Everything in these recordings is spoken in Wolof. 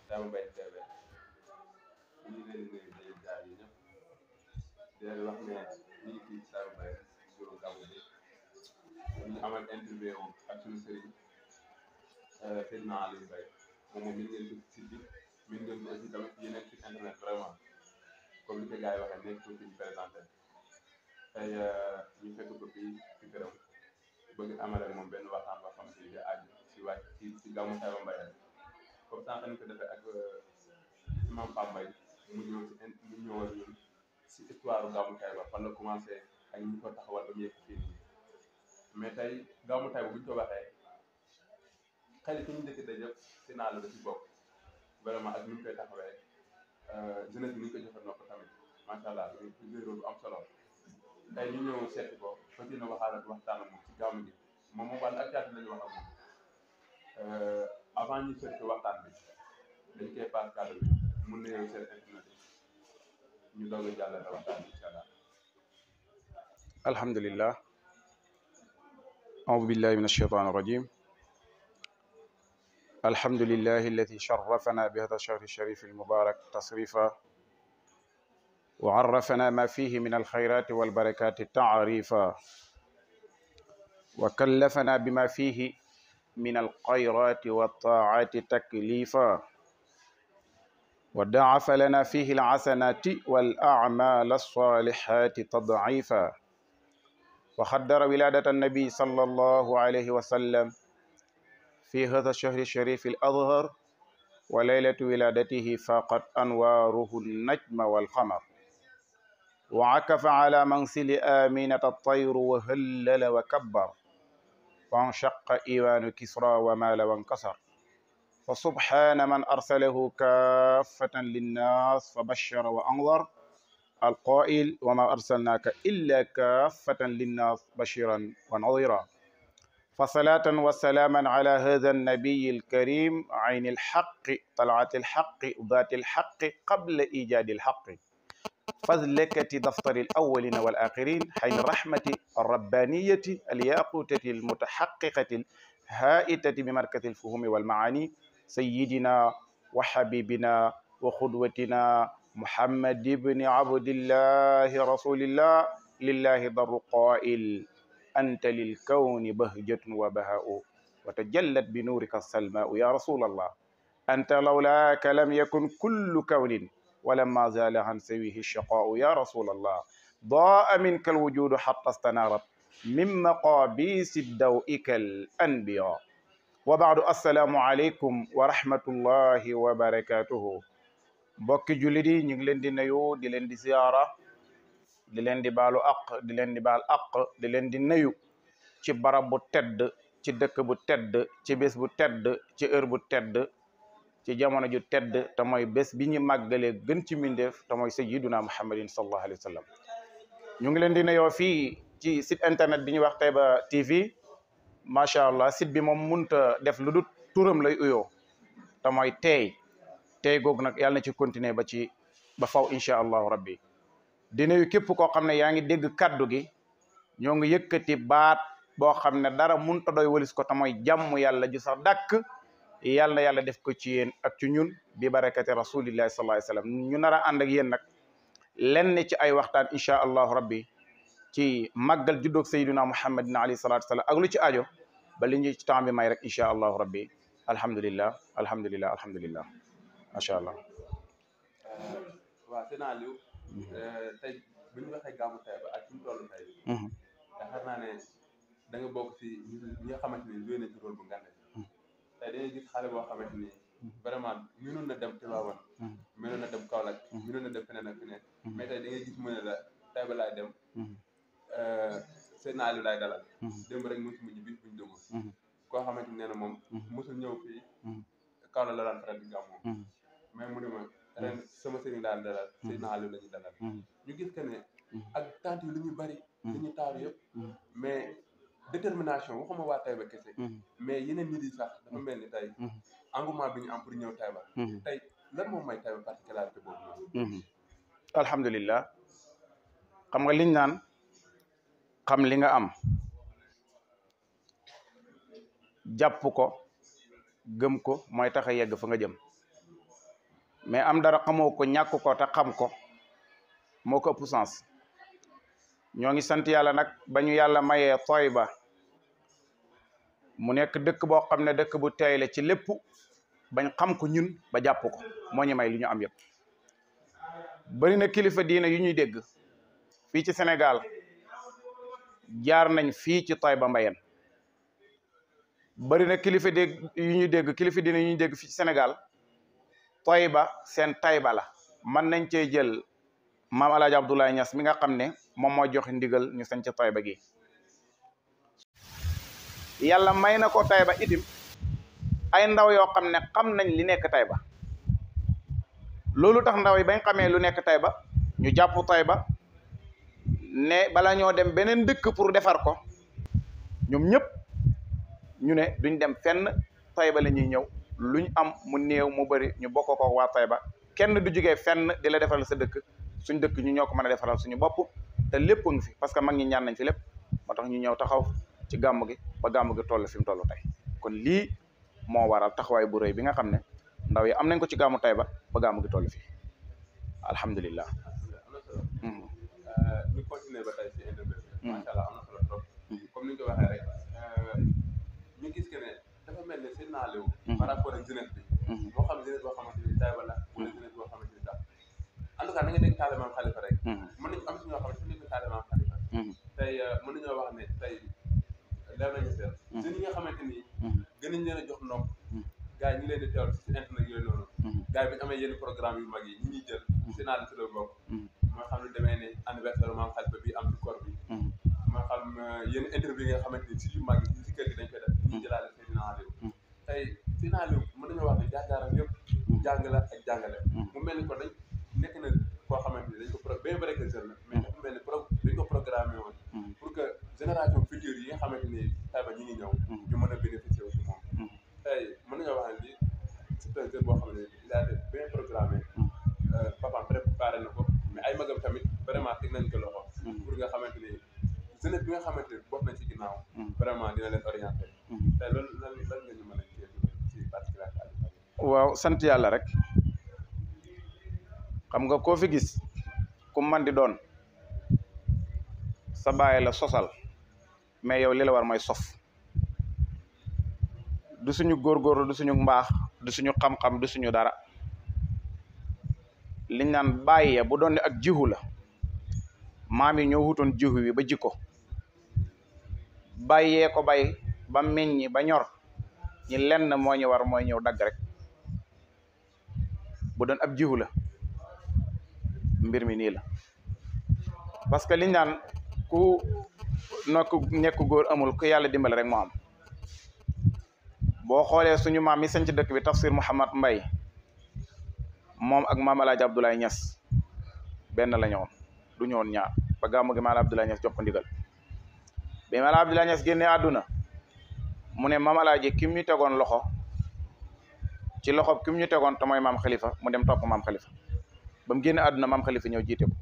Dama Mbaye TV ñu ngi leen di nuyu di jaar yi ñëpp di leen wax ne ñu ngi fii Dama Mbaye jour gàmmu bi ñu amal interview ak suñu sëriñ Seydina Aliou Mbaye moom mi ngeen gis site bi mi ngeen ko aussi tamit yeneen site internet vraiment comme li ko gars yi waxee nekk ko fi ñu présenté tey ñu fekk ko fii ci këram bëgg amal ak moom benn waxtaan boo xam si aju si wàcc si gàmmu Dama Mbaye comme ça ñu ko defee ak imam Pape Mbaye mu ñëwal ñun si histoire gàmmu Taïba fan la commencé ak ñu ko taxawal ba mu yegg fii nii mais tey gàmmu Taïba bu ñu ko waxee xel ci ñu njëkk a yëpp si naa la da si bokk vraiment ak ni ñu koy taxawee jeunesse bi ni ñu ko joxe nopp tamit macha allah du bu am solo tey ñu ñëw seeti ko fas yéene waxtaan ak moom si gàmmu gi moom wàllu actualité la ñu wax ak moom avant ñu seeti waxtaan bi dañ koy paas kàddu bi mun na yow seen internet ñu doog a jàllale waxtaan bi incha allah. alhamdulillah أعوذ بالله من الشيطان الرجيم الحمد لله الذي شرفنا بهذا الشهر الشريف المبارك تصريفا وعرفنا ما فيه من الخيرات والبركات تعريفا وكلفنا بما فيه من الخيرات والطاعات تكليفا وضاعف لنا فيه الحسنات والأعمال الصالحات تضعيفا وخدر ولادة النبي صلى الله عليه وسلم في هذا الشهر الشريف الأظهر وليلة ولادته فاقت أنواره النجم والقمر وعكف على منزل آمنة الطير وهلل وكبر وانشق إيوان كسرى ومال وانكسر فسبحان من أرسله كافة للناس فبشر وأنظر القائل وما أرسلناك إلا كافة للناس بشيرا ونظيرا فصلاة وسلاما على هذا النبي الكريم عين الحق طلعة الحق ذات الحق قبل إيجاد الحق فذلكة دفتر الأولين والآخرين حين الرحمة الربانية الياقوتة المتحققة الهائتة بمركز الفهوم والمعاني سيدنا وحبيبنا وقدوتنا محمد بن عبد الله رسول الله لله ضر قائل أنت للكون بهجة وبهاء وتجلت بنورك السلماء يا رسول الله أنت لولاك لم يكن كل كون ولما زال عن سويه الشقاء يا رسول الله ضاء منك الوجود حتى استنارت من مقابيس الضوء كالأنبياء وبعد السلام عليكم ورحمة الله وبركاته mbokki jullit yi ñu ngi leen di nuyu di leen di ziyaara di leen di baalu aq di leen di baal aq di leen di nuyu ci barab bu tedd ci dëkk bu tedd ci bés bu tedd ci heure bu tedd ci jamono ju tedd te mooy bés bi ñu màggalee gën ci mbindeef te mooy sayyiduna muhammadin sallallahu alayhi wa sallam ñu ngi leen di nuyoo fii ci site internet bi ñuy wax Taïba TV macha allah site bi moom munta def lu dul turam lay uyoo te mooy tey googu nag yàlla na ci continuer ba faw incha allahu rabbi di nuyu képp koo xam ne yaa ngi dégg kaddu gi ñoo ngi yëkkati baat boo xam ne dara munta doy walis ko te mooy jàmm yàlla ju sax dàkk yàlla na yàlla def ko ci yéen ak ci ñun bi barakati rasulillahi sallallahu alayhi wa sallam ñu nar a ànd ak yéen nag lenn ci ay waxtaan incha allahu rabbi ci màggal juddoog sayyidina muhammadin alayhi salatu wasalam ak lu ci aajo ba li ñu ci temps bi may rek incha allahu rabbi alhamdulillah alhamdulillah alhamdulillah macha allah. waaw sëñ Aliou tey bu ñu waxee gàmmu Taïba ak fi mu toll tey yaakaar naa ne da nga bokk si ñi nga xamante ni joué na ci rôle bu ngande tey dañuy gis xale boo xamante ni vraiment mënoon na dem Tivaouane mënoon na dem Kaolack mënoon na dem feneen ak feneen mais tey da ngay gis mu ne la Taïba laay dem sëñ Aliou laay dalal démb rek mosu mujj bis buñ dugg koo xamante ni nee na moom mosul ñëw fii Kaolack la daan faral di gàmmoo mais mu ne ma ren sama sëriñ daal dalal Seydina Aliou la ñu dalal ñu gis que ne ak tant yi lu ñu bari li ñu taaru yëpp mais détermination waxuma waa Taïba kese mais yeneen nit yi sax dafa mel ni tey engouement bi ñu am pour ñëw Taïba tey lan moom may Taïba particularité boobu noonu alhamdulillah xam nga liñ naan xam li nga am jàpp ko gëm ko mooy tax a yegg fa nga jëm mais am dara xamoo ko ñàkk ko te xam ko moo ko ëpp sens. ñoo ngi sant yàlla nag ba ñu yàlla mayee Tayba mu nekk dëkk boo xam ne dëkk bu teey la ci lépp bañ xam ko ñun ba jàpp ko moo ñu may li ñu am yëpp. bari na kilifa diina yu ñuy dégg fii ci Sénégal jaar nañ fii ci Tayba Mbayeen. bari na kilifa kilifa diina yu ñuy dégg fii ci Sénégal Tayba seen Tayba la. mën nañ cee jël maam El Hadj Abdoulaye Niass mi nga xam ne moom moo joxe ndigal ñu sañ ca Tayba gi. yàlla may na ko Tayba itim ay ndaw yoo xam ne xam nañ li nekk Tayba. loolu tax ndaw yi bañ xamee lu nekk Tayba ñu jàpp Tayba ne bala ñoo dem beneen dëkk pour defar ko ñoom ñëpp ñu ne duñ dem fenn Tayba la ñuy ñëw luñ am mu néew mu bëri ñu bokk ko waa Tayba. kenn du jugee fenn di la defaral sa dëkk suñ dëkk ñu ñoo ko mën a defaral suñu bopp te lépp ngi fi parce que mag ñi ñaan nañ fi lépp moo tax ñu ñëw taxaw ci gàmm gi ba gàmm gi toll fi mu toll tey. kon lii moo waral taxawaay bu rëy bi nga xam ne ndaw yi am nañ ko ci gàmmu Tayba ba gàmm gi toll fii alhamdulilah. ñu continuer ba tey ci interview bi. macha allah am na solo trop. comme ni ñu ko waxee rek ñu gis que ne dafa mel ne seen naalew par rapport ak jeunesse bi. moo xam jeunesse boo xamante ni Tayba la wala jeunesse boo xamante ni sax en tout cas na nga dégg taale maam Khalifa rek. mën nañu am si ñoo xamante ni ñu taale maam Khalifa. tey mën nañoo wax ne tey leer nañu seen. jeunes yi nga xamante ni. gën nañ leen a jox ndox. gars yi ñu leen di teewal ci internet yooyu noonu. gars yi bu ñu amee yenn programme yu mag yi ñi ñuy jël. si naal si la bokk. moo xam ne demee ne anniversaire maam Khalifa bi am ci koor bi. moo xam yenn interview yi nga xamante ni si yu mag yi si kër gi dañ koy def. ñu jëlaale seen naalew. tey si naalew mën nañoo wax ne jaar-jaaram yëpp. jàng la ak jàngale. mu mel ni ko dañ nekk na koo xamante ni dañ ko bien vrai que jeune la mais dafa mel ni dañ ko programmé woon. pour que génération future yi nga xamante ni Tayba ñi ngi ñëw. ñu mën a bénéficier wu si moom. tey mën nañoo wax ne lii c'est un jeune boo xam ne il a été bien programmé. papa préparé na ko mais ay magam tamit vraiment teg nañ ko loxo. pour nga xamante ni jeunesse bi nga xamante ni bokk nañ ci ginnaaw. vraiment dina leen orienté. tey loolu lan nga ñu mën a ci particularité. waaw sant yàlla rek xam nga koo fi gis ku man di doon sa baay la sosal mais yow li la war mooy sof. du suñu góorgóorlu du suñu mbaax du suñu xam-xam du suñu dara liñ naan bàyyi bu doon ne ak jiwu la maam yi ñoo wutoon jiwu wi ba jikko bàyyee ko bay ba meññi ba ñor ñi lenn moo ñu war mooy ñëw dagg rek. bu doon ab jiwu la mbir mi nii la parce que liñ naan ku nekk góor amul ku yàlla dimbale rek moo am. boo xoolee suñu maam mi sanc dëkk bi Tafsir Mouhamad Mbay moom ak maam El Hadj Abdoulaye Niass benn la ñëwoon du ñëwoon ñaar ba gàmmu gi maam El Hadj Abdoulaye Niass jox ko ndigal bi maam El Hadj Abdoulaye Niass génnee àdduna mu ne maam El Hadj kim ñu tegoon loxo ci loxo kim ñu tegoon te mooy maam Khalifa mu dem topp maam Khalifa ba mu génne àdduna maam Khalifa ñëw jiite ko.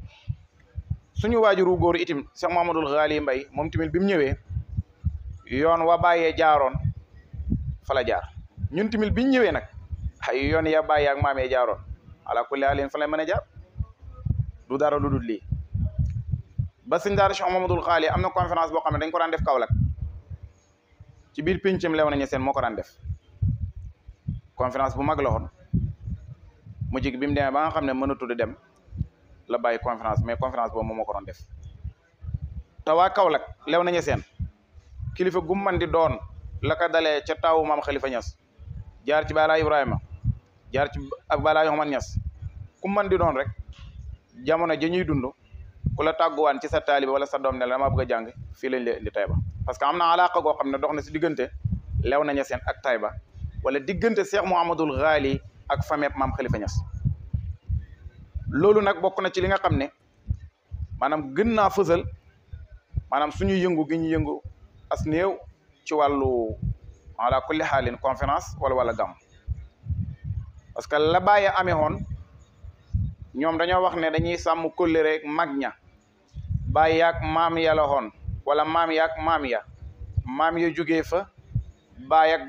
suñu waajuru góor itim Cheikh Mouhamadoul Ghali Mbay moom tamit bi mu ñëwee yoon wa bàyyee jaaroon fa la jaar ñun tamit biñ ñëwee nag ay yoon ya bàyyee ak maamee jaaroon ala kulli haalin fa lay mën a jaar du dara lu dul lii. ba sëñ daara Cheikh Mouhamadoul Ghali am na conférence boo xam ne dañ ko daan def Kaolack ci biir pincam Léona Niassène moo ko daan def conférence bu mag la woon mu jig bi mu demee ba nga xam ne mënatu di dem la bàyyi conférence mais conférence boobu moom moo ko doon def. te waa Kaolack Léona Niassène kilifa gu man di doon la ko dalee ca taawu maam Khalifa Niass jaar ci Bala Ibrahima jaar ci ak Bala Yoxman Niass ku man di doon rek jamono ja ñuy dund ku la tàgguwaan ci sa taalibe wala sa doom ne la dama bëgg a jàng fii lañ leen indi Tayba parce que am na alaaka goo xam ne dox na si diggante Léona Niassène ak Tayba wala diggante Cheikh Mouhamadoul Ghali ak famille maam Khalifa Niass. loolu nag bokk na ci li nga xam ne maanaam gën naa fësal maanaam suñu yëngu gi ñu yëngu as néew ci wàllu ala kulli xaalin conférence wala gàmm parce que la bàyyi amee woon ñoom dañoo wax ne dañuy sàmm kóllëre mag ña bàyyi yaag maam ya la woon wala maam yaag maam ya maam ya jógee fa baay ak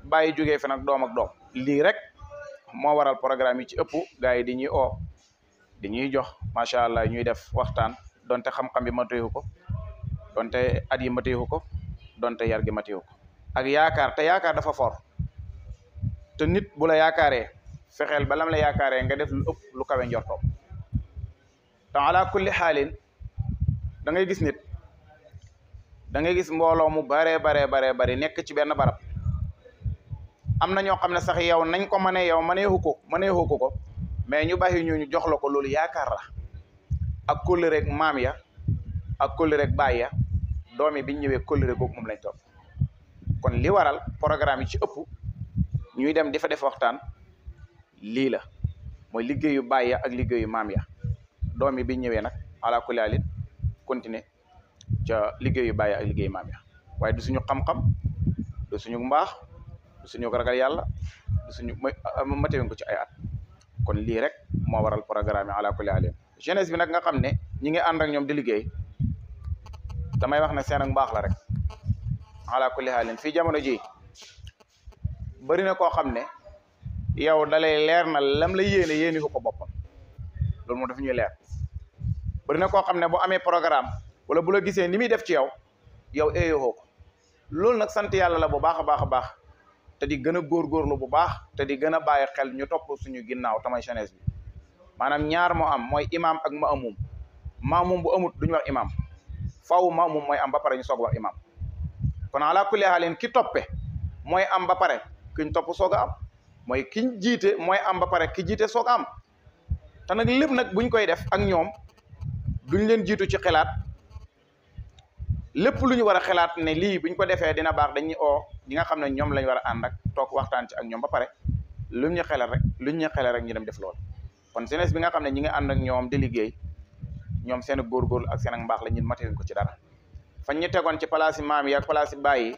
baay jógee fa nag doom ak doom lii rek moo waral programme yi ci ëpp gars yi di ñuy oo di ñuy jox macha allah ñuy def waxtaan donte xam-xam bi mateewu ko donte at yi mateewu ko donte yar gi mateewu ko ak yaakaar te yaakaar dafa fort te nit bu la yaakaaree fexeel ba lam la yaakaaree nga def lu ëpp lu kawe njortoom te ala kulli xaalin da ngay gis nit da ngay gis mbooloo mu bare nekk ci benn barab am na ñoo xam ne sax yow nañ ko mënee yow mëneewu ko mais ñu bàyyi ñu jox la ko loolu yaakaar la ak kóllëre rek maam ya ak kóllëre rek baay ya doomi biñ ñëwee kóllëre googu moom lañ topp kon li waral programme yi ci ëpp ñuy dem di fa def waxtaan lii la mooy liggéeyu baay ya ak liggéeyu maam ya doomi biñ ñëwee nag ala kulli haalin continuer ca liggéeyu baay ya ak liggéeyu maam ya waaye du suñu xam-xam du suñu mbaax du suñu ragal yàlla du suñu matewuñ ko ci ay at kon lii rek moo waral programme yi ala kulli haalin jeunesse bi nag nga xam ne ñi ngi ànd ak ñoom di liggéey damay wax ne seen ak mbaax la rek ala kulli haalin fii jamono ji bëri na koo xam ne yow dalay leer na lam la yéene ko boppam loolu moom dafa ñuy leer bëri na koo xam ne bu amee programme wala bu la gisee ni muy def ci yow eeyoo ko loolu nag sant yàlla la bu baax a baax te di gën a góorgóorlu bu baax te di gën a bàyyi xel ñu topp suñu ginnaaw tamay jeunesse bi maanaam ñaar moo am mooy imam ak maamum bu amut duñu wax imam faaw maamum mooy am ba pare ñu soog wax imam kon ala kulli haalin ki toppe mooy am ba pare kiñ topp soog a am mooy kiñ jiite mooy am ba pare ki jiite soog a am te nag lépp nag buñ koy def ak ñoom duñ leen jiitu ci xalaat lépp lu ñu war a xalaat ne lii buñ ko defee dina baax dañuy oo ñi nga xam ne ñoom lañ war a ànd ak toog waxtaan ci ak ñoom ba pare luñ ñu xelal rek ñu dem def lool kon jeunesse bi nga xam ne ñi ngi ànd ak ñoom di liggéey ñoom seen góorgóorlu ak seen mbaax la ñun matériel ko ci dara fañ ñu tegoon ci place yi maam yi ak place yi baay yi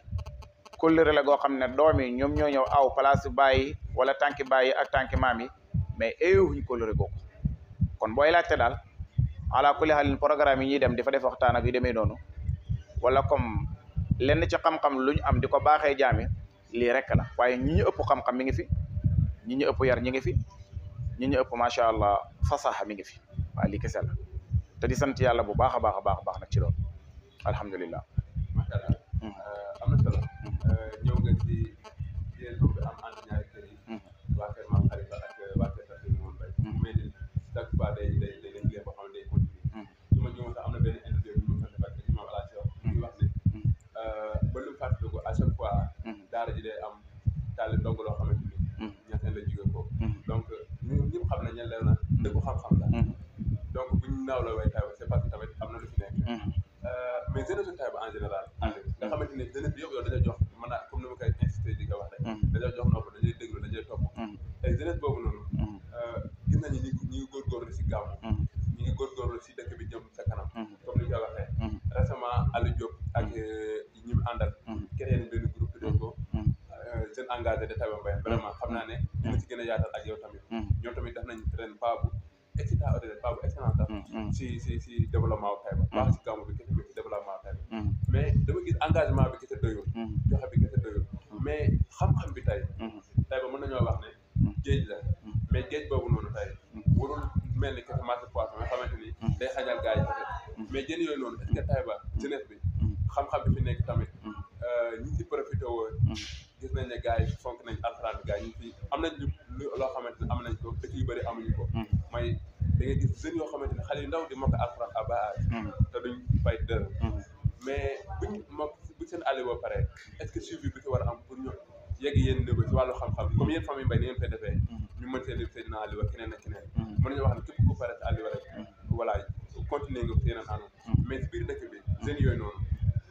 kóllëre la goo xam ne doom yi ñoom ñoo ñëw aw place yi baay yi wala tànki baay yi ak tànki maam yi mais eeyowuñ kóllëre googu kon booy laajte daal ala kulli haalin programme yi ñuy dem di fa def waxtaan ak yu demee noonu wala comme lenn ci xam-xam lu ñu am di ko baaxee jaami lii rek la waaye ñi ñu ëpp xam-xam mi ngi fi ñi ñu ëpp yar ñi ngi fi ñi ñu ëpp macha allah fasaxa mi ngi fi waaye lii kese la te di sant yàlla bu baax a baax nag ci loolu alhamdulilah. macha allah am na solo ñëw nga ci liaison bi am entre ñaari kër yi. waa kër Maam Khalifa ak waa kër Tafsir Mourou Mbaye. mais chaque fois day nekk lien boo xam ne day continuer. su ma ñëwoon sax am na benn interview bu ñu ko defal ci Maam Alaaji ñu wax ne ba lu fàttaliku à chaque fois daara ji day am taali ndongo loo xamante ni ñaata la jóge ko donc ñun ñëpp xam nañ ne leer na dëggu xam-xam la donc bu ñu naaw la way Taïba c'est parce que tamit am na lu fi nekk mais jeunesse su Taïba en général nga xamante ne jeunesse bi yëpp yow dañoo jox mën naa comme ni ma koy insisté di ko wax rek dañoo jox nopp dañuy déglu dañuy topp tey jeunesse boobu noonu gis nañu ñi ngi góorgóorlu si gàmmu ñi ngi góorgóorlu si dëkk bi jëm sa kanam comme ni ñu koy waxee récemment Aliou Diop ak ñi mu àndal créé nañ benn groupe tuddee ko jeune engagé de Taïba Mbaye vraiment xam naa ne dina ci gën a yaatal ak yow tamit ñoom tamit def nañ ren pas bu extraordinaire pas bu excellent sax si développement wu Taïba wax si gàmmu bi kese bi si développement wu Taïba mais dama gis engagement bi kese doyul joxe bi kese doyul mais xam-xam bi tey Taïba mën nañoo wax ne géej la mais géej boobu noonu tey warul mel ni kese marché poisson nga xamante ni day xañal gars yi kese mais jën yooyu noonu est-ce que Taïba jeunesse bi xam-xam bi fi nekk tamit ñi si profité woo gis nañ ne gars yi fonk nañ alxuraan bi gars yi ñu fi am nañ loo xamante ne am nañ ko dëkk yu bëri amuñu ko mooy da ngay gis jeunes yoo xamante ne xale yu ndaw di mokk alxuraan à bas âge te duñ fay dërëm mais buñ seen àll boo pare est-ce que suivi bi fi war a am pour ñu yegg yéen niveau ci wàllu xam-xam comme yéen famille Mbaye ni ngeen koy defee ñu mën see def seen àll ba keneen ak keneen mën nañu wax ne képp ku pare si àll ba rek voilà continuer nga ko yeneen anam mais si biir dëkk bi jeunes yooyu noonu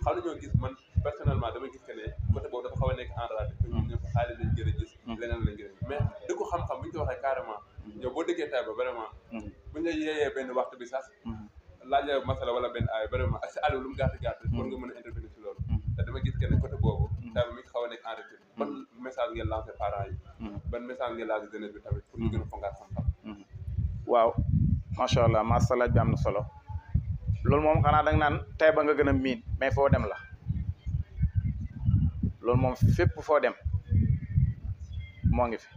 xam nañoo gis man personnellement dama gis que ne côté boobu dafa xaw a nekk en rade que ñun ñëpp xaalis lañ gën a gis leneen lañ gën a gis mais dëkku xam-xam bu ñu ko waxee carrément yow boo déggee Taïba vraiment bu ñu la yeeyee benn waxtu bi sax laaj la masala wala benn aay vraiment ak si àll lu mu gàtt war nga mën a intervenir si loolu te dama gis que ne côté boobu Taïba mi ngi xaw a nekk en retard ban message ngeen lancé parents yi ban message ngeen lancé jeunesse bi tamit pour ñu gën a fonkaat xam-xam waaw macha allah masala bi am na solo loolu moom xanaa da nga naan Taïba nga gën a miin mais foo dem la loolu moom fépp foo dem moo ngi fi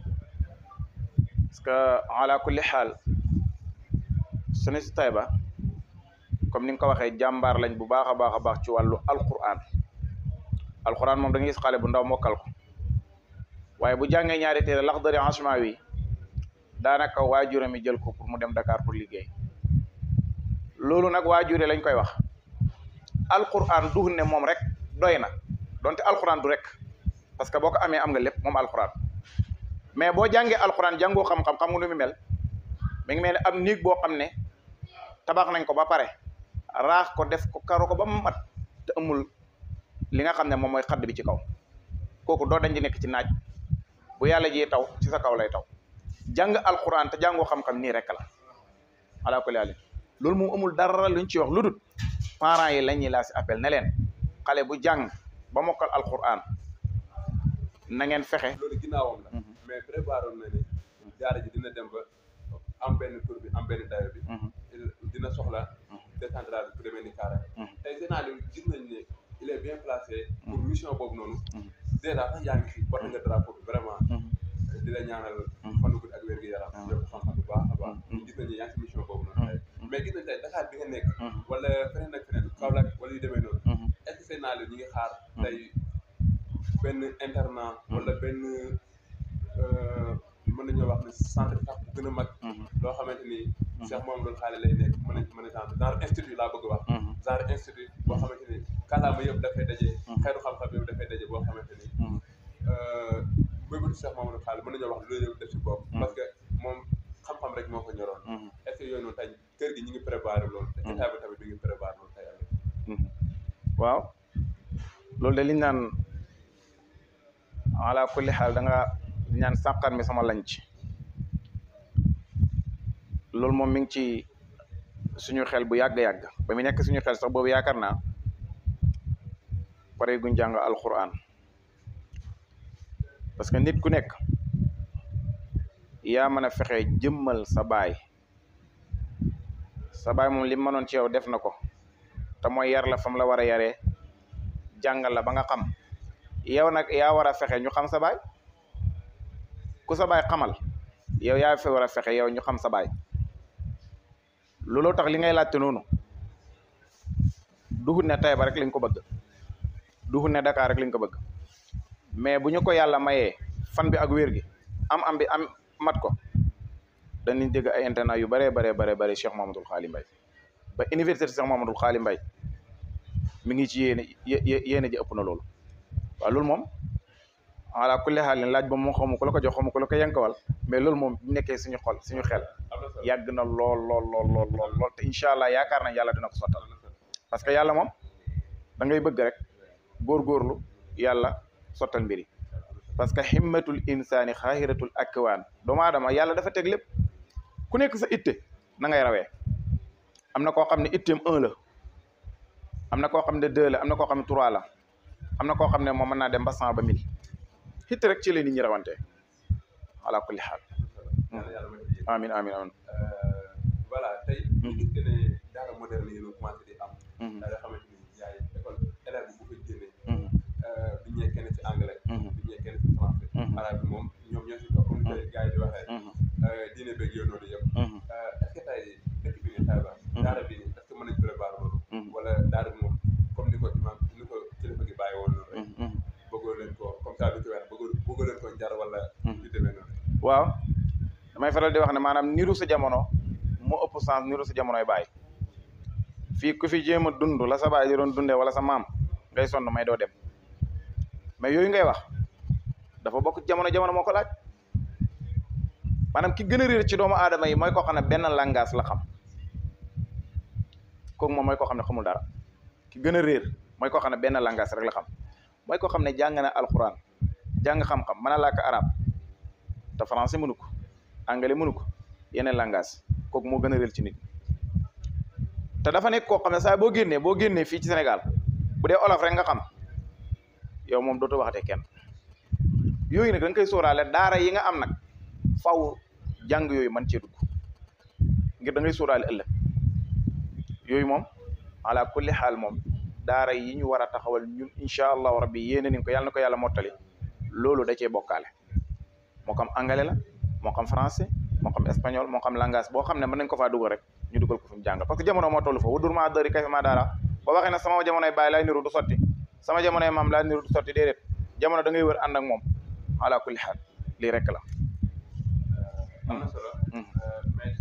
parce que ala kulli xaal sunu si Taïba comme ni nga ko waxee jàmbaar lañ bu baax a baax ci wàllu alquran moom da ngay gis xale bu ndaw mokkal ko waaye bu jàngee ñaari téere Laxdari Ashmawi daanaka waajuram yi jël ko pour mu dem Dakar pour liggéey loolu nag waajure lañ koy wax alquran du ne moom rek doy na donte alquran du rek parce que boo ko amee am nga lépp moom alquran mais boo jàngee alquran jàngoo xam-xam xam nga nu mu mel mi ngi mel ne am néeg boo xam ne tabax nañ ko ba pare raax ko def ko karo ko ba mu mat te amul li nga xam ne moom mooy xadd bi ci kaw kooku doo dañ di nekk ci naaj bu yàlla ji taw ci sa kaw lay taw jàng alquran te jàngoo xam-xam nii rek la ala kulli haal loolu moom amul dara luñ ci wax lu dul parents yi la ñuy laa si appel ne leen xale bu jàng ba mokkal alquran na ngeen fexe. loolu ginnaawam la. mais préparé na ne daara ji dina dem ba am benn tur bi am benn dayo bi. dina soxla décentralisé pour demee ni carré. tey Sénégal gis nañ ne il est bien placé. pour mission boobu noonu. dèjà sax yaa ngi fi porté nga drapeau bi vraiment. di la ñaanal. fan gu ak wér gu yaram. yokk xam-xam bu baax a baax. gis nañ ne yaa ngi si mission boobu noonu tey. mais gis nañ tey Dakar bi nga nekk. wala feneen ak feneen Kaolack wala yu demee noonu. est-ce que Sénégal ñi ngi xaar tey benn internat wala benn mën nañoo wax ne centre tax bu gën a mag. loo xamante ni Cheikh Mouhamadoul Khalil lay nekk mën a genre institut laa bëgg wax. genre institut boo xamante ni kàllaama yëpp dafay daje. xeetu xam-xam yëpp dafay daje boo xamante ni bëggu Cheikh Mouhamadoul Khalil mën nañoo wax loolu yëpp def si bopp. parce que moom xam-xam rek moo ko ñoroon. est-ce que yooyu noonu tey kër gi ñu ngi préparé loolu. te état bi tamit mi ngi préparé loolu tey avec. waaw loolu de liñ naan ala kulli xaal da nga ñaan sàqar mi sama lañ ci loolu moom mi ngi ci suñu xel bu yàgg-yàgg ba mu nekk suñu xel sax boobu yaakaar naa pare guñ jàng alquran parce que nit ku nekk yaa mën a fexe jëmmal sa baay moom li mënoon ci yow def na ko te mooy yar la fam la war a yaree jàngal la ba nga xam yow nag yaa war a fexe ñu xam sa baay ku sa baay xamal yow yaa fi war a fexe yow ñu xam sa baay looloo tax li ngay laajte noonu duhut ne Taïba rek lañ ko bëgg duhut ne Dakar rek lañ ko bëgg mais bu ñu ko yàlla mayee fan bi ak wér gi am bi am mat ko dañuy dégg ay internat yu bare Cheikh Mouhamadoul Khalil Mbaye ba université Cheikh Mouhamadoul Khalil Mbaye mi ngi ci yéene ji ëpp na loolu waaw loolu moom ala kulli xaal laaj ba moom xamu ko la ko jox xamu ko la ko yankawal mais loolu moom bu nekkee suñu xel yàgg na lool te incha allah yaakaar nañ yàlla dina ko sottal parce que yàlla moom da ngay bëgg rek góorgóorlu yàlla sottal mbiri parce que himmatul insaani xaahiratul akwaan doomu aadama yàlla dafa teg lépp ku nekk sa itte na ngay rawee am na koo xam ne itteem 1 la am na koo xam ne 2 la am na koo xam ne 3 la am na koo xam ne moom mën naa dem ba 100 ba 1000 xitt rek ci la nit ñi rawante ala kulli xaal amin voilà tey ñu gis que ne daara moderne yi ñu commencé di am da nga xamante ni yaay école élève bu ko génnee du ñee kenn ci anglais du ñee kenn ci français arabe bi moom ñoom ñoo si toog comme ni gars yi di waxee diine beeg yow noonu yëpp est-ce que tey dëkk bi ni Taïba daara bi ni est-ce que mën nañ préparer loolu wala daara bi moom comme ni ko imam ni ko kilifa gi bàyyi woon noonu rek bëggoo leen ko comme ça du ci wax bëggoo leen ko jar wala du demee noonu waaw damay faral di wax ne maanaam niru sa jamono moo ëpp sens niru sa jamonoy baay fii ku fi jéem a dund la sa baay di doon dundee wala sa maam ngay sonn may doo dem mais yooyu ngay wax dafa bokk jamono moo ko laaj maanaam ki gën a réer ci doomu aadama yi mooy koo xam ne benn langage la xam kooku moom mooy koo xam ne xamul dara ki gën a réer mooy koo xam ne benn langage rek la xam mooy koo xam ne jàng na alxuraan jàng xam-xam mën a làkk arab te français mënu ko anglais mënu ko yeneen langage kooku moo gën a réer ci nit te dafa nekk koo xam ne saa boo génnee fii ci Sénégal bu dee olof rek nga xam yow moom dootoo waxatee kenn yooyu nag da nga koy sóoraale daara yi nga am nag faw jàng yooyu mën cee dugg ngir da ngay sóoraale ëllëg yooyu moom ala kulli xaal moom daara yi ñu war a taxawal ñun incha allahu rabbi yéene nañ ko yàlla na ko yàlla mottali loolu da cee bokkaale moo xam anglais la moo xam français moo xam espagnol moo xam langage boo xam ne mën nañ ko faa dugal rek ñu dugal ko fu ñu jàngal parce que jamono moo toll fa wudur ma dëri kay ma daara boo waxee ne sama jamonoy bàyyi laay niru du sotti sama jamonoy maam laay niru du sotti déedéet jamono da ngay wër ànd ak moom ala kulli xaal lii rek la. am na solo. mais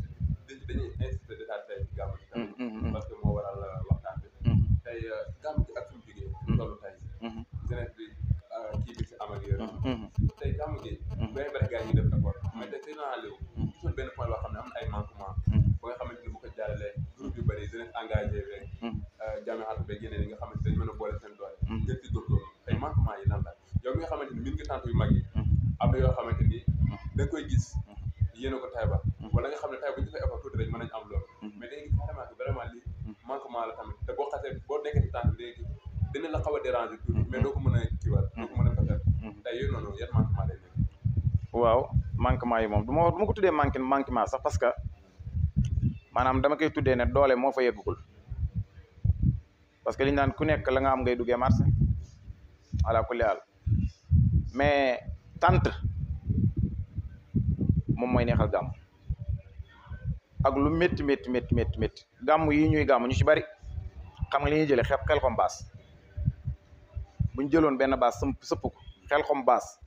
dañuy insisté déjà tey ci gàmmu gi. parce que moo waral waxtaan bi. tey gàmmu gi ak fi mu jógee. loolu tey. jeunesse bi kii bi si amal yooyu. tey gàmmu gi. benn benn gars yi ñu def effort. mais tey naa léew. gisoon benn point boo xam ne am na ay manquement. ba nga xamante ni bu ko jaaralee groupe yu bëri jeunesse engagé beeg. jaamiatu beeg yeneen yi nga xamante dañ mën a boole seen doole. gën ci góorgóorlu tey manquement yi lan la yow mi nga xamante ni min ngi tant yu mag yi. am na yoo xamante ni da nga koy gis. yéene ko Taïba wala nga xam ne Taïba bu ñu defee effort tuuti rek mën nañu am loolu mais da ngay gis carrément que vraiment lii manquement la tamit te boo xasee boo nekkee ci temps bi léegi dina la xaw a déranger tuuti mais doo ko mën a kiiwal doo ko mën a fetal tey yooyu noonu yan manquement lay nekk waaw manquement yi moom du ma ko tuddee manquement sax parce que maanaam dama koy tuddee ne doole moo fa yeggul parce que li ñu naan ku nekk la nga am ngay duggee marché ala kulli haal mais tant moom mooy neexal gàmm ak lu métti gàmm yi ñuy gàmm ñu ci bari xam nga li ñuy jëlee xel xom baas bu ñu jëloon benn baas sëpp ko xel xom baas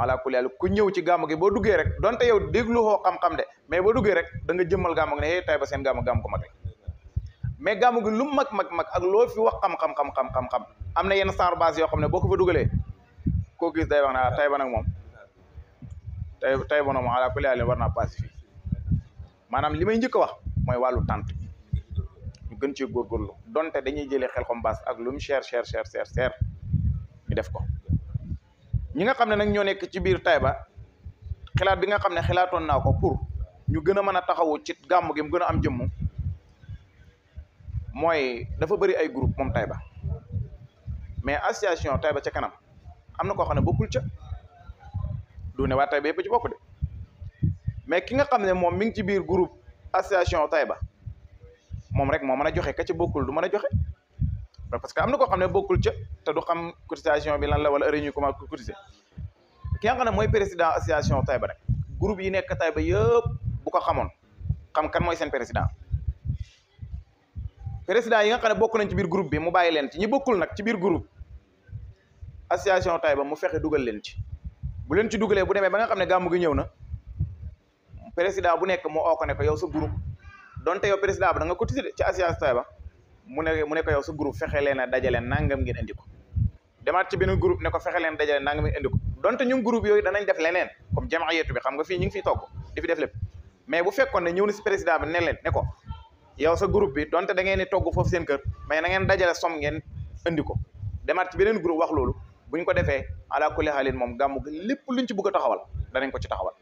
ala kulli haal ku ñëw ci gàmm gi boo duggee rek donte yow déglu xoo xam-xam de mais boo duggee rek da nga jëmmal gàmm gi ne Taïba seen gàmm ko mag mais gàmm gi lu mag ak loo fi wax xam am na yenn genre base yoo xam ne boo ko fa dugalee koo gis day wax ne Taïba nag moom Taïba nag moom ala kulli haal war naa pacifié maanaam li may njëkk a wax mooy wàllu tànt ñu gën cee góorgóorlu donte dañuy jëlee xel xom baas ak lu mu cher ñu def ko ñi nga xam ne nag ñoo nekk ci biir Taïba xalaat bi nga xam ne xalaatoon naa ko pour ñu gën a mën a taxawu ci gàmm gi mu gën a am jëmm mooy dafa bëri ay groupe moom Taïba mais association Taïba ca kanam am na koo xam ne bokkul ca du ne waa Taïba yëpp ci bokk de mais ki nga xam ne moom mi ngi ci biir groupe association Taïba moom rek moo mën a joxe ka ci bokkul du mën a joxe parce que am na koo xam ne bokkul ca te du xam cotisation bi lan la wala heure ñu comment cotiser ki nga xam ne mooy président association Taïba rek groupe yi nekk Taïba yëpp bu ko xamoon xam kan mooy seen président yi nga xam ne bokk nañ ci biir groupe bi mu bàyyi leen ci ñi bokkul nag ci biir groupe association Taïba mu fexe dugal leen ci bu leen ci dugalee bu demee ba nga xam ne gàmmu gi ñëw na président bu nekk mu oo ko ne ko yow sa groupe donte yow président bi da nga cotiser ci association Taïba mu ne ko yow sa groupe fexe leen a dajale nangam ngeen indi ko demaat ci beneen groupe ne ko fexe leen dajale nangam ngeen indi ko donte ñun groupe yooyu danañ def leneen comme jamaayatu bi xam nga fii ñu ngi fiy togg di fi def lépp mais bu fekkoon ne ñëw na si président bi ne leen ne ko yow sa groupe bi donte da ngeen di togg foofu seen kër mais na ngeen dajale som ngeen indi ko demaat ci beneen groupe wax loolu buñ ko defee ala kulli haalin moom gàmmu gi lépp luñ ci bëgg a taxawal danañ ko ci taxawal